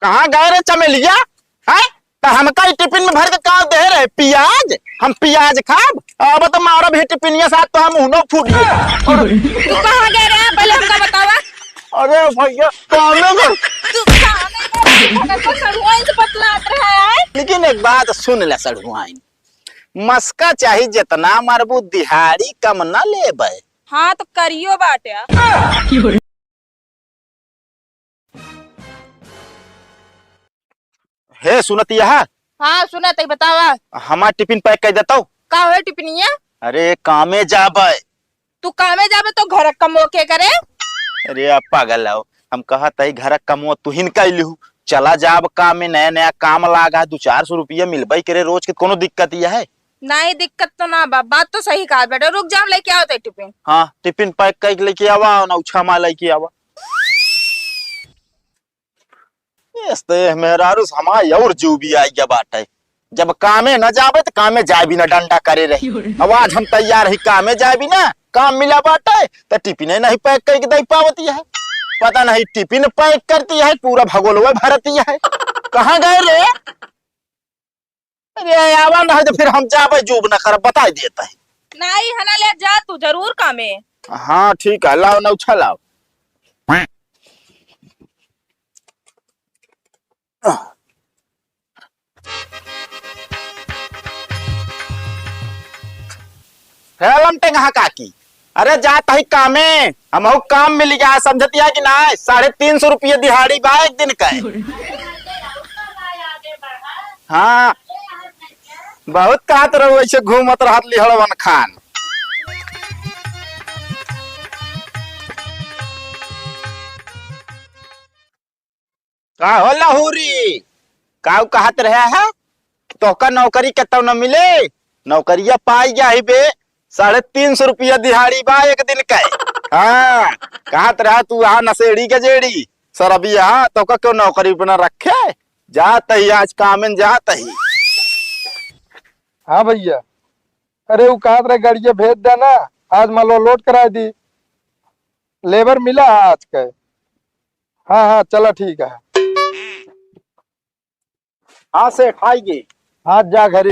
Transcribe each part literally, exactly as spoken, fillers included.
कहाँ गए रे चमेलिया? हैं? त हमका ई टिफिन में भर के का दे रहे? पियाज? हम पियाज खाब? अब तो मारब ही टिफिनिया साथ तो हम उहनो फूट गए। तू कहाँ गए रहे? पहले हमका बतावा। अरे भैया, कामे में। तू कामे में? तो सड़ुआइन से बतलात रहा है। लेकिन एक बात सुन ले सड़ुआइन, मस्का चाही जितना मारबू, दिहाड़ी कम न लेबे। हाँ, तो करियो बाटे। हे, सुनत यह? हाँ, सुनत है, बतावा। हमार टिफिन पैक कर देतौ। का होए टिफिनिया? अरे, कामे जाबे। तू कामे जाबे तो घर कमो के करे? अरे, आप पागल हो, हम कहत है घर कमो तुहिन कैलिहू। चला जाब कामे, नया नया काम लागा, दो चार सौ रुपया मिलबे करे रोज के, कोनो दिक्कत यह है? नहीं, दिक्कत तो ना बा, बात तो सही कहा बेटा। रुक जा, हम लेके आवत है टिफिन। हाँ, टिफिन पैक करके लेके आवा ना, उछा मा लेके आवा। एस ते मेहरारू से हमार और जीव भी आई गया बाटे। जब कामे न जाबे त कामे जाए भी ना, डंडा करे रही। अब आज हम तैयार ही कामे जाए भी ना, काम मिला बाटे त टिफिन नहीं पैक करके दे पावती है। पता नहीं टिफिन पैक करती है, पूरा भगोलवा भरती है। कहाँ गए रे? अरे आवा ना, तो फिर हम जाबे जूब ना करब, बताई देता है। नहीं है ना, ले जा तू जरूर कामे। हाँ ठीक है, लाओ ना उछा लाओ। हे लमटेंगहा काकी, अरे जात ही कामे, हमहू काम मिल गया, समझतिया कि ना? साढ़े तीन सौ रुपये दिहाड़ी बा एक दिन का। हाँ, बहुत कहत रहो ऐसे घूमत रहत लिहड़वन खान। का हो लहूरी? का कहत रहे है? तोहका नौकरी कतौ न मिले? नौकरिया पाई गया ही बे, साढ़े तीन सौ रुपया दिहाड़ी बा एक दिन के। हाँ, कहत रहा तू आ नशेड़ी गजेड़ी, सरबिया, तोहका क्यों नौकरी पर न रखे? जात ही आज कामेन जात ही। हाँ भैया, अरे उ कहत रहे गाड़िया भेज देना, आज माल लोड करा दी, लेबर मिला है आज के। हाँ, हाँ, चला ठीक है। हाँ सेठ, आइए। हाँ, जा घरे।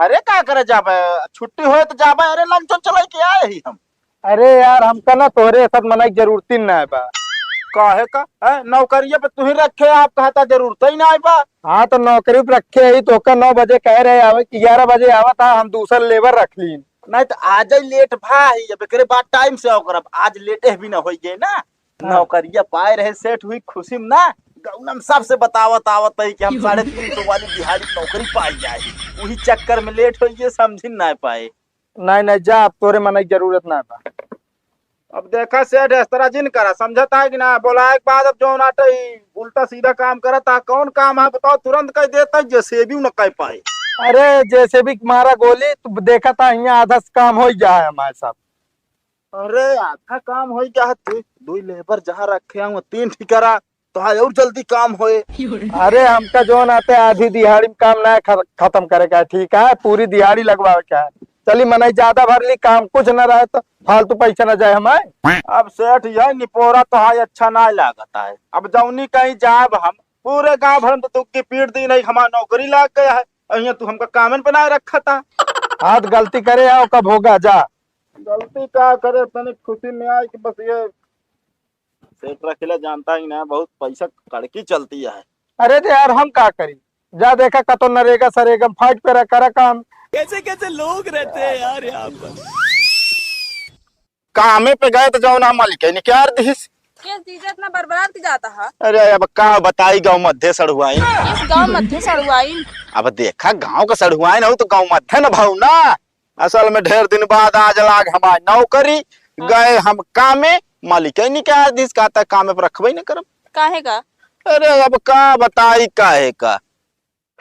अरे का करे जाबे, छुट्टी होए तो जाबे। अरे लमचन चलाई के आए ही हम। अरे यार, हमका ना तोहरे साथ मनई के जरूरत ही ना बा। काहे का? हैं? नौकरिया पे तू ही रखे, आप कहता जरूरत ही ना बा। हाँ, तो नौकरी पे रखे ही तो ओका नौ बजे कह रहे आवे कि ग्यारह बजे आवत हा, हम दूसर लेबर रख ली। नहीं तो आज ही लेट भा ही, अब एकरे बाद टाइम से आओ करब, आज लेटे भी ना होई गए ना। हाँ। नौकरिया पाए रहे सेठ हुई खुशी में ना, गौना में सबसे बतावत आवत है कि हम साढ़े तीन सौ वाली दिहाड़ी नौकरी पाई जाए, वही चक्कर में लेट होई गए, समझी ना पाए। नहीं, नहीं, जा, अब तोरे मनई के जरूरत ना बा। अब देखा सेठ, इस तरह जिन करा, समझत है कि ना? बोलाए के बाद अब जौन आटे ही उल्टा सीधा काम करत है, कौन काम है बताओ, तुरंत कह देता है, जेसीबी न कह पाए। अरे जेसीबी के मारा गोली, तू देखा था, यहाँ आधा से काम हो गया है हमारे साथ। अरे आधा काम हो गया है, तू दो लेबर जहाँ रखे हैं, वो तीन ठिकारा, तो हाँ और जल्दी काम होए। अरे हमका जौन आते आधी दिहाड़ी में काम ना ख-, खत्म करे का है, ठीक है, पूरी दिहाड़ी लगवावे का है। चली मनई ज्यादा भर ली, काम कुछ न रहे तो फालतू पैसा न जाए हमारे। अब सेठ यह निपोरा तो हाय अच्छा ना लागत है। अब जौनी कहीं जाब हम, पूरे गांव भर में तो दुख की पीट दी नहीं, हमार नौकरी लाग गया है, और यहाँ तू हमका कामन बनाए रखा था। हाथ गलती करे आओ कब होगा जा। गलती का करे, तनिक खुशी में आए कि बस ये सेठ रखेला जानता ही ना, बहुत पैसा कड़की चलती है। अरे तो यार हम का करी, जा देखा कतो नरेगा सरेगा में फाइट करा, करा काम। कैसे कैसे लोग रहते हैं यार यहाँ पर। कामे पे गए तो जौन मालिक है निकार दिस। किस चीज इतना बरबरात के जाता है? अरे अब का बताई गाँव मध्य सड़ुआइन। किस गाँव मध्य सड़ुआइन? अब देखा गाँव का सड़ुआइन हो तो गाँव मध्य न भाऊ ना। असल में ढेर दिन बाद आज लाग हमार नौकरी, हाँ। गए हम कामे, मालिक है निकार दिस, कहता कामे पर रखबे न करब। काहे का? अरे अब का बताई काहे का।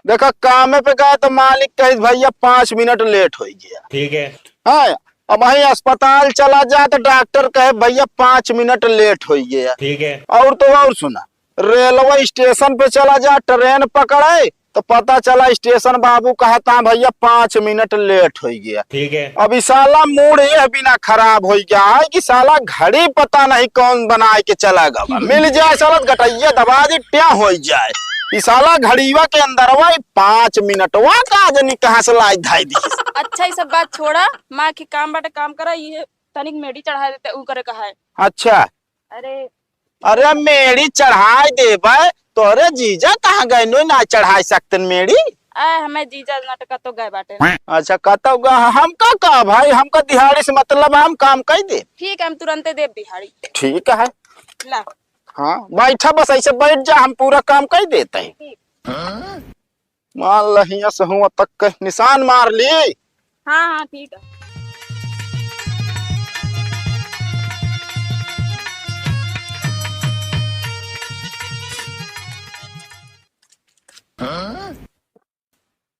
देखा कामे पे गए तो मालिक कहिस भैया पाँच मिनट लेट हो गया। ठीक है। हाँ, अब वहीं अस्पताल चला जा तो डॉक्टर कहे भैया पाँच मिनट लेट हो गया। ठीक है। और तो और सुना, रेलवे स्टेशन पे चला जा, ट्रेन पकड़े तो पता चला स्टेशन बाबू कहता, "भैया, पाँच मिनट लेट होइ गया।" ठीक है। अब ई साला मूड ये बिना खराब होइ गया है कि साला घड़ी पता नहीं कौन बनाए के चला गवा। मिल जाए साला तो गटैया दबा दी, ट्या होइ जाए। ई साला घड़ीवा के अंदरवा ई पाँच मिनटवा का जनी कहाँ से लाई धाई दी। अच्छा, ई सब बात छोड़ा, माँ के काम बाटे, काम करा, ये तनिक मेड़ी चढ़ा देते, ऊ करे कहा है। अच्छा। अरे। अरे मेड़ी चढ़ाई देबे, तोरे जीजा कहाँ गए, नोई ना चढ़ाई सकतन मेड़ी? आ, हमें जीजा ना तो कतो गए बाटे। अच्छा, कतो गए, हमका का भाई, हमका दिहाड़ी से मतलब है, हम काम कई दे। ठीक है, हम तुरंते देब दिहाड़ी। ठीक है। ला। हाँ, बैठा बस, ऐसे बैठ जा, हम पूरा काम कई देते हैं। ठीक। मान ल हियां से हुआं तक के निशान मार ली। हाँ, हाँ, ठीक है।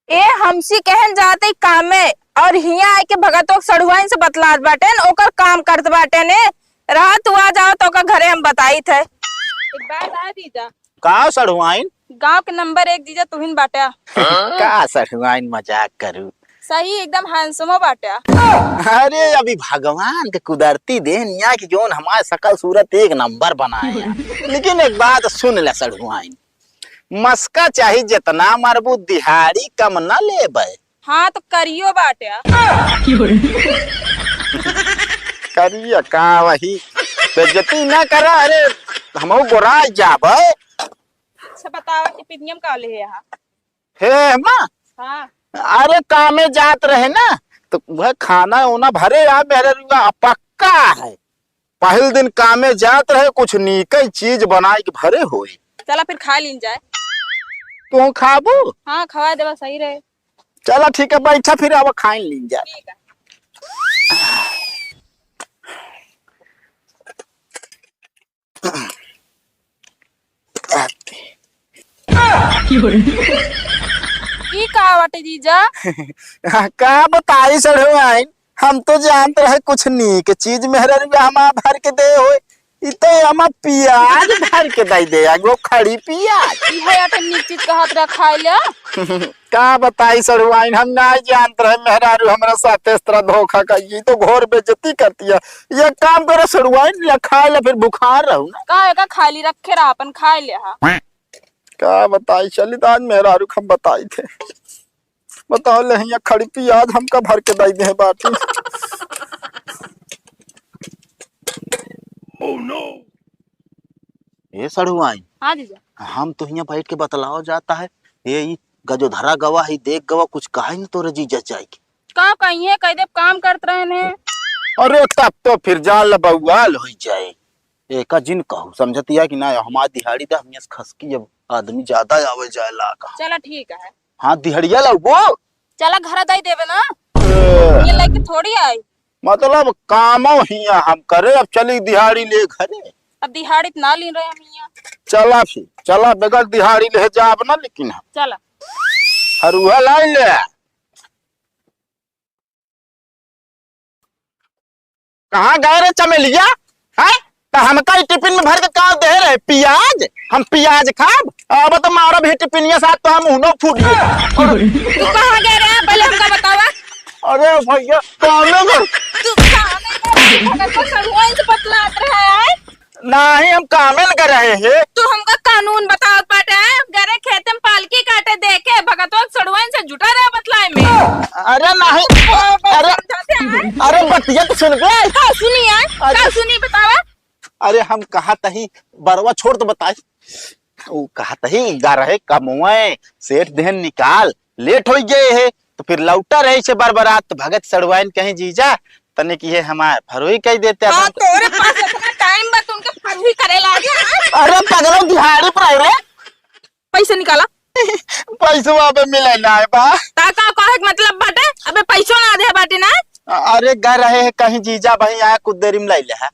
ए, हमसी कहन जाते कामे और हियां आके भगतोक सड़ुआइन से बतलात बाटेन, ओकर काम करत बाटेन। ए, रहा तू आ जाओ तो ओकर घरे हम बताइत है। एक बात आ जीजा। का सड़ुआइन? गांव के नंबर एक जीजा तुहिन बाटा। का सड़ुआइन मजाक करू? सही एकदम हैंडसमो बाटा। अरे अभी भगवान के कुदरती देन या कि जौन हमार सकल सूरत एक नंबर बनाए हैं। लेकिन एक बात सुन ले सड़ुआइन, मस्का चाही जितना मरबू दिहाड़ी कम न लेबे। हाँ, तो करियो बाटे। करिया का वही? बेइज्जती ना करा, अरे, हमहू गोराई जाबे। अच्छा, बताओ, टिफिनिया में का ले है यहाँ? हे, माँ। हाँ। अरे, कामे जात रहे ना, तो वह खाना ओना भरे आ, मेरे रुआ पक्का है। पहिल दिन कामे जात रहे, कुछ नीके चीज बनाई के भरे होई। चला फिर खा लीन जाए। तू खाबू? हाँ, खवा देबा, सही रहे। चला ठीक है, बैठा फिर अब खाई लीन जाए। ठीक है। ई का बाटे जीजा? का बताई सड़ुआइन, हम तो जानत रहे कुछ नीक चीज मेहररुआ हमार भर के दे होए, ई तो हमार पियाज भर के दे दे, एगो खड़ी पियाज। इहे अटे नीक चीज कहत रहा खाए ले। का बताई सड़ुआइन, हम ना जानत रहे मेहरारू हमरा साथे इस तरह धोखा कइगी, ई तो घोर बेइज्जती करती है। ये काम करो सड़ुआइन, या खाए ले फिर बुखार रहू ना। का है का खाली रखे रहा, अपन खाए ले हा। का बताई, चली तो आज मेहरारू के हम बताई थे। बताओ ले, हियाँ खड़ी पियाज हमका भर के दई दे बाटी। Oh no! ए सड़ुआइन। हाँ जीजा। हम तो हियाँ बैठ के बतलाओ जाता है, ये ई गजोधरा गवा है, देख गवा, कुछ कहा ही न तोरे जीजा जाए के। का कहिए, कह दे काम करत रहन है। अरे तब तो फिर जान ल बउआल होइ जाए। एका जिन कहू, समझतिया कि ना, हमार दिहाड़ी दे, हम यहाँ से खसकी, अब आदमी ज्यादा आवे जाए लाग। चला ठीक है। हाँ, दिहड़िया लउबो। चला घर दई देबे ना। ए। ये लेके थोड़ी आई। मतलब कामो हिया हम करे, अब चली दिहाड़ी ले घरे। अब दिहाड़ी त ना ली रहे हम हिया। चला फिर, चला बगैर दिहाड़ी ले जाब ना, लेकिन हम। चला। हरुआ लाई ले। कहाँ गए रे चमेलिया? हैं? त हमका ई टिफिन में भर के का दे रहे? पियाज? हम पियाज खाब? अब तो मारब ही टिफिनिया साथ तो हम उनो फूट गए। तू कहाँ गए रे? पहले हमका बतावा। अरे भैया, कामे कर। तू कामे कर, हमका सड़ुआइन से बतलात रहा है। नाही, हम कामे न कर रहे हैं। तू हमका कानून बतावत बाटे, गरे खेते में पालकी काटे देखे, भगतवा के सड़ुआइन से जुटा रहे बतलाए में। अरे नाही, अरे, समझाते हैं। अरे बतिया तो सुन बे। का सुनी है? अरे। का सुनी बतावा? अरे हम कहत ही, बरवा छोड़ तो बताई। ऊ कहत ही, गरहे कमवे, सेठ देहन निकाल, लेट होइ गए है, तो फिर लौटा रहे से बरबरात, तो भगत सड़ुआइन कहीं जीजा, तनिक ये हमार फरुई कह देते हाँ, अपन। तोरे पास इतना टाइम बा, तुमके फरुई करे लागे, हाँ? अरे पगलो, दिहाड़ी पर आए रे। पैसा निकाला। पैसवा अबे मिले ना है बा। ता का कहे के मतलब बाटे? अबे पैसो ना दे बाटे ना। अरे गरहे कहीं जीजा भाई आया कुछ देरी में लाई ले है।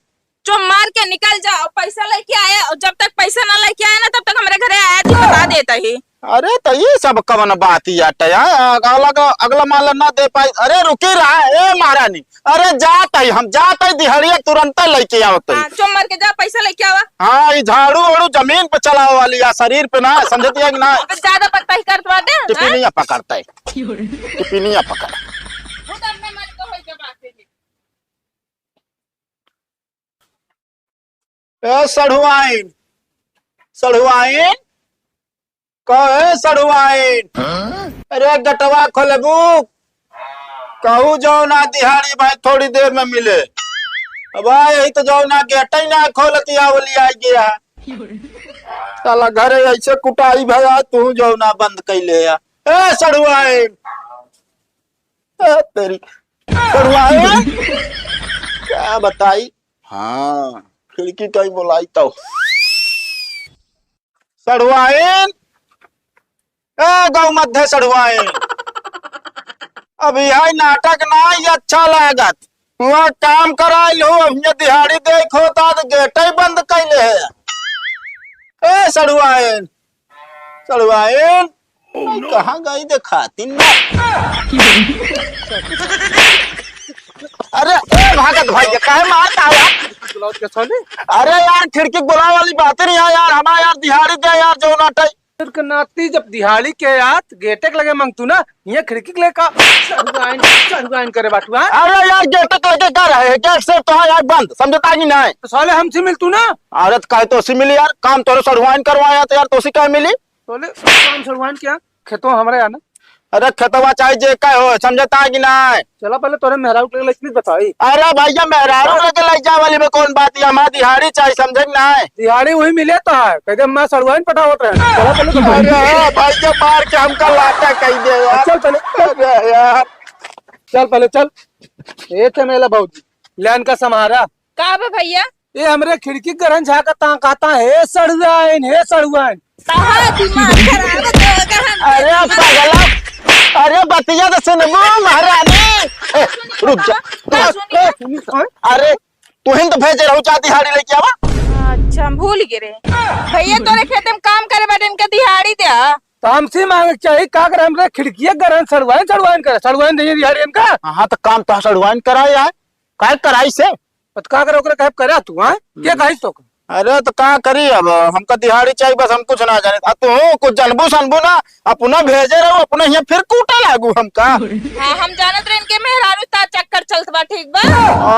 चुप मार के निकल जाओ, पैसा लेके आया, और जब तक पैसा ना लेके आया ना, तब तक हमरे घरे आया थी, बता देता ही। अरे, त ई सब कवन बात याटे, हाँ? अगला, अगला माला ना दे पाई। अरे, रुकी रहा, ए महारानी। अरे, जात है, हम जात है, दिहड़िया तुरंत लेके आवत है। हाँ, चुप मार के जा, पैसा लेके आवा। हाँ, ई झाड़ू ओड़ू जमीन पे चलावे वाली या शरीर पे ना, समझती है कि ना? अबे ज्यादा बकताही करत बाटे, हाँ? टिपिनिया पकड़ता है। टिपिनिया पकड़। खुद अपने मन को होई के बात है। ए सढ़ुआइन, सढ़ुआइन, कहे सढ़ुआइन। अरे गेटवा खोलबू, कहू जौना दिहाड़ी भाई थोड़ी देर में मिले। अब आ यही तो जौना गेटै ना खोलती आवली आ गया। साला घरे ऐसे कुटाई भया तू जौना बंद कैले या। ए सढ़ुआइन, ए तेरी सढ़ुआइन, का बताई? हाँ, खिड़की कहीं बोलाई तो। सढ़ुआइन, ए गौ मध्य सढ़ुआइन, अब यह नाटक ना ही अच्छा लागत। वहाँ काम कराइल हो, अब ये दिहाड़ी देख होता तो गेटै बंद कैले है। ए सढ़ुआइन, सढ़ुआइन, कहाँ गई देखाती ना। अरे, ए भागत भाई, ये काहे मारता है यार? बुलाओ के साले। अरे यार, खिड़की के बुलावे वाली बात नहीं है यार, हमारा यार दिहाड़ी दे यार, जौना टाइम। तेरे के नाती जब दिहाड़ी के यार, गेटे के लगे मांगतू ना, ये खिड़की के लगे का सढ़ुआइन, सढ़ुआइन करे बाटू, हाँ? अरे यार, गेटे के लगे का रहे? गेट से तो है यार बंद, समझता कि नहीं? तो साले हमसे मिलतू ना। अरे तो काहे तोसी मिली यार, काम तोरे सढ़ुआइन करवाया तो यार, तोसी काहे मिली? बोले, काम सढ़ुआइन क्या? खेतवा हमरे आना। अरे खेतवा चाहे जे का हो, समझता कि नाय? चला पहले तोरे मेहरारू के लइके बताई। अरे भैया, मेहरारू के लइ जाए वाली में कौन बात है? हमार दिहाड़ी चाहे, समझे कि नाय? दिहाड़ी वही मिले तो है, कह दे मैं सढ़ुआइन पटावत रहे। चला पहले तो अरे हाँ, भैया मार के हमका लाटा कह दे यार। चल पहले। अरे यार। चल पहले चल। ए चमेला भौजी, ले इनका संभारा। का बा भैया? ए, हमरे खिड़की के गरहन झाँकत ता, कहता, "हे सढ़ुआइन, हे सढ़ुआइन।" तहार दिमाग खराब है, तो गहन अरे पगला, अरे बतिया तो सुनबू महारानी। ए, रुक जा। का सुनी? ए, सुनी, सुनी। अरे, तुहिन तो भेजे रहू, जा दिहाड़ी लेके आवा। अच्छा, हम भूल गए रे। भैया, तोरे खेते में काम करे बाटे, इनका दिहाड़ी द्या। तो हमसे मांगे के चाही, का करे, हमरे खिड़किया गरहन सढ़ुआइन, सढ़ुआइन करे, सढ़ुआइन दे दिहाड़ी इनका। हाँ, तो काम तो सढ़ुआइन कराए यार, काय कराई से? तो का करे, ओकरे कहे करे तू, हाँ? के हम्म। कहिस तो? अरे तो का करी अब, हमका दिहाड़ी चाहिए बस, हम कुछ ना जाने। आ तू कुछ जानबू सनबू ना, अपना भेजे रहो, अपने यहाँ फिर कूटा लागू हमका। हाँ, हम जानत रहे इनके मेहरारू ता चक्कर चलत बा, ठीक बा?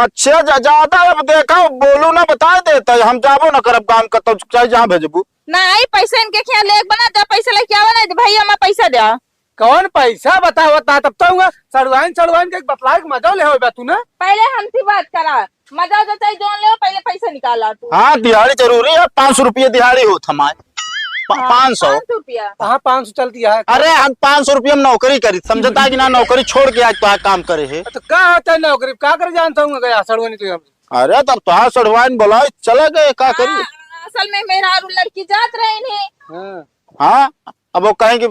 अच्छा, जा-, ज्यादा अब देखा, बोलू ना, बता देता, हम जाबो ना करब काम करता, चाहे जहाँ भेजबू। ना आई पैसा इनके खिया लेक बना, जा पैसा लेके आवा, नहीं तो भैया मैं पैसा द्या। कौन पैसा बतावत ना, तब तो हुआ सड़वाइन, सड़वाइन के बतलाए के मजा ले होबे तू ना। पहले हमसे बात करा, मजा जो चाहे जोन ले, पहले पैसा निकाला तू। हाँ, दिहाड़ी जरूरी है, पाँच सौ रुपये दिहाड़ी होत हमारे। पा-, हाँ, पाँच सौ। पाँच सौ रुपया। कहाँ पाँच सौ चलती है? अरे, हम पाँच सौ रुपये में नौकरी करी, समझता कि ना, नौकरी छोड़ के आज तो काम करे है। तो का होता है नौकरी, का करे जानता हूँ गया सड़वाइन तो हम। अरे, तब तो हाँ, सड़वाइन बोला, चला गए, का करी? हाँ, असल में मेहरारू लड़की जात रही नहीं। हाँ। हाँ, अब वो कहें कि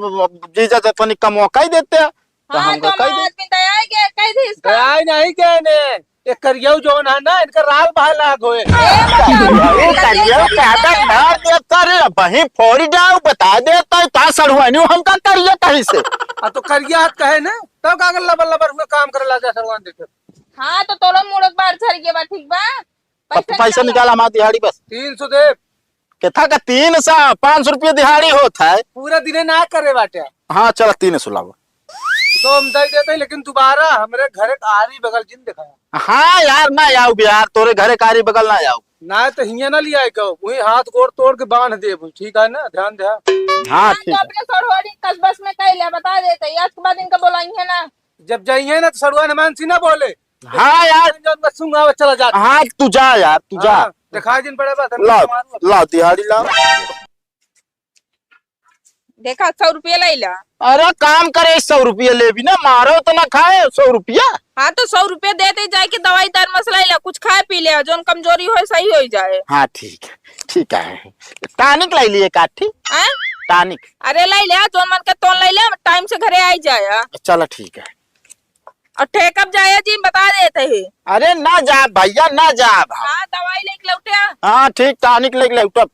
जीजा से तनी कम मौका ही देते हैं, तो हाँ, हम तो कह दी। आदमी दया गया, कह दी इसका। दया नहीं गए ने, ये करियौ जौन है ना, इनका राल बहाय लाग होए। ए, बताओ, ये करियौ करियौ कहता ना देता रे, वहीं फोड़ी जाओ, बता देता है, का सड़वानी हमका करिया कहीं से। आ तो करिया हाथ कहे ना, तब का लबर लबर हुआ काम करे लागा सड़वान देखे। हाँ, तो तोरो मूड़ एक बार झर गया बा, ठीक बा? पैसा पैसा निकाला। निकाला हमार दिहाड़ी बस। तीन सौ दे। केथा का तीन सौ, पाँच सौ रुपये दिहाड़ी होत है। पूरा दिने ना करे बाटे। हाँ, चला तीन सौ लाओ। तो हम दे देते हैं, लेकिन दोबारा हमरे घरे के आरी बगल जिन दिखाया। हाँ यार, ना आओ यार, तोरे घरे के आरी बगल ना आओ। ना तो हियाँ ना लिया कहो, वही हाथ गोड़ तोड़ के बांध देबू, ठीक है ना? ध्यान दे। हाँ, हाँ, ठीक तो है। अपने सड़वाड़ी कस बस में कह लिया, बता देते, आज के बाद इनका बोलाइए ना। जब जाइए ना तो सड़वाइन हमान सी ना बोले। हाँ यार। जौन बस सुंगावे चला जाता। हाँ, तू जा यार, तू जा। हाँ, दिखाई दिन पड़े बस, हम लाओ, तुम्हारे लाओ, दिहाड़ी लाओ। देखा, सौ रुपया ले ला। अरे काम करे, सौ रुपया लेबी ना, मारो तो ना खाए, सौ रुपया। हाँ, तो सौ रुपया दे दे, जाके दवाई दार मसला ला, कुछ खाए पी ले, जौन कमजोरी होए, सही होई जाए। हाँ, ठीक है, ठीक है। टॉनिक ले लिए काठी। हाँ? टॉनिक। अरे ले ले, जौन मन के तौन ले ले, टाइम से घरे आई जाए। चलो, ठीक है। और ठेकब जाए जी, बता देते ही। अरे ना जा भैया, ना जा। हाँ, दवाई लेके लौटे। हाँ, ठीक, टॉनिक लेके लौटब।